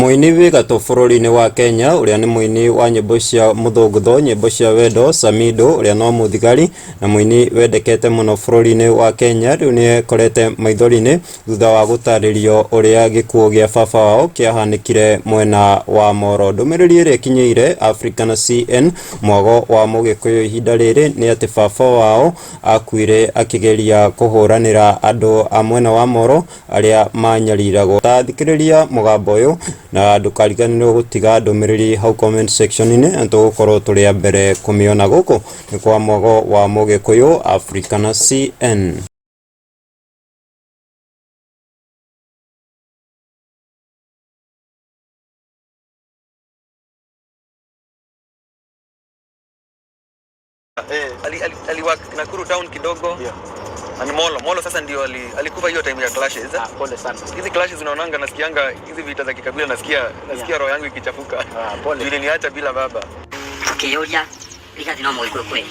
Mũini wĩ gatũ bũrũri-inĩ wa Kenya ũrĩa nĩ mũini wa nyĩmbo cia mũthũngũtho, nyĩmbo cia wendo, Samido ũrĩa no mũthigari na mũini wendekete mũno bũrũri-inĩ wa Kenya rĩu nĩekorete maithori-inĩ thutha wa gũtarĩrio ũrĩa gĩkuũ gĩa baba wao kĩahanĩkire mwena wa Moro. Ndũmĩrĩri ĩrĩa ĩkinyĩire Africa na CN mwago wa mũgĩkũyũ ihinda rĩrĩ nĩ atĩ baba wao akuire akĩgeria kũhũranĩra andũ a mwena wa Moro arĩa manyariragwo. Ta thikĩrĩria mũgambo ũyũ na ndũkariganĩrwo gũtiga ndũmĩrĩri hau comment section-inĩ na tũgũkorwo tũrĩ a mbere kũmĩona. Gũkũ nĩ kwa mwago wa mũgĩkũyũ Africa na CN. Ali, ali, aliwork Nakuru town kidogo and Molo. Molo sasa ndio alikufa hiyo time ya clashes. Ah, pole sana. Hizi clashes unaonanga, nasikianga hizi vita za kikabila, nasikia roho yangu ikichafuka. Ah, pole. Iliniacha bila baba. Tukĩyũria Rigathi no Mũgĩkũyũ kweli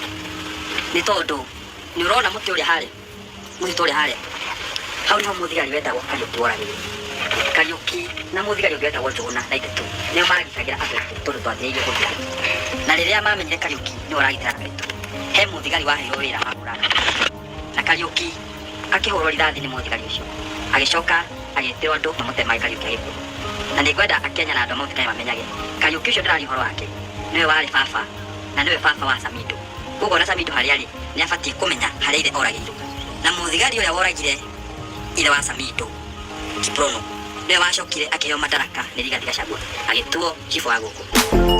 nĩ tondũ nĩ ũrona mũtĩ ũrĩa harĩa, mũtitũ ũrĩa harĩa hau nĩho mũthigari wetagwo Kariũki woragĩirwo. Kariũki na mũthigari ũngĩ wetagwo Njũgũna na ithatũ nĩo maragitagĩra andũ aitũ tondũ twambĩrĩirie gũthira, na rĩrĩa mamenyire Kariũki nĩwe ũragitĩra andũ aitũ, he mũthigari waheirwo wĩra wa kũraga na Kariũki akĩhũrwo rithathi nĩ mũthigari ũcio, agĩcoka agĩtĩrwo andũ mamũtemage Kariũki agĩkua. Na nĩ ngwenda Akenya na andũ a Mount Kenya mamenyage Kariũki ũcio ndĩraria ũhoro wake nĩwe warĩ baba na nĩwe baba wa Samido. Koguo ona Samido harĩa arĩ nĩ abatiĩ kũmenya harĩa ithe oragĩirwo, na mũthigari ũrĩa woragire ithe wa Samido, Kiprono, nĩwe wacokire akĩheo madaraka nĩ Rigathi Gachagua agĩtuo chifu wa gũkũ.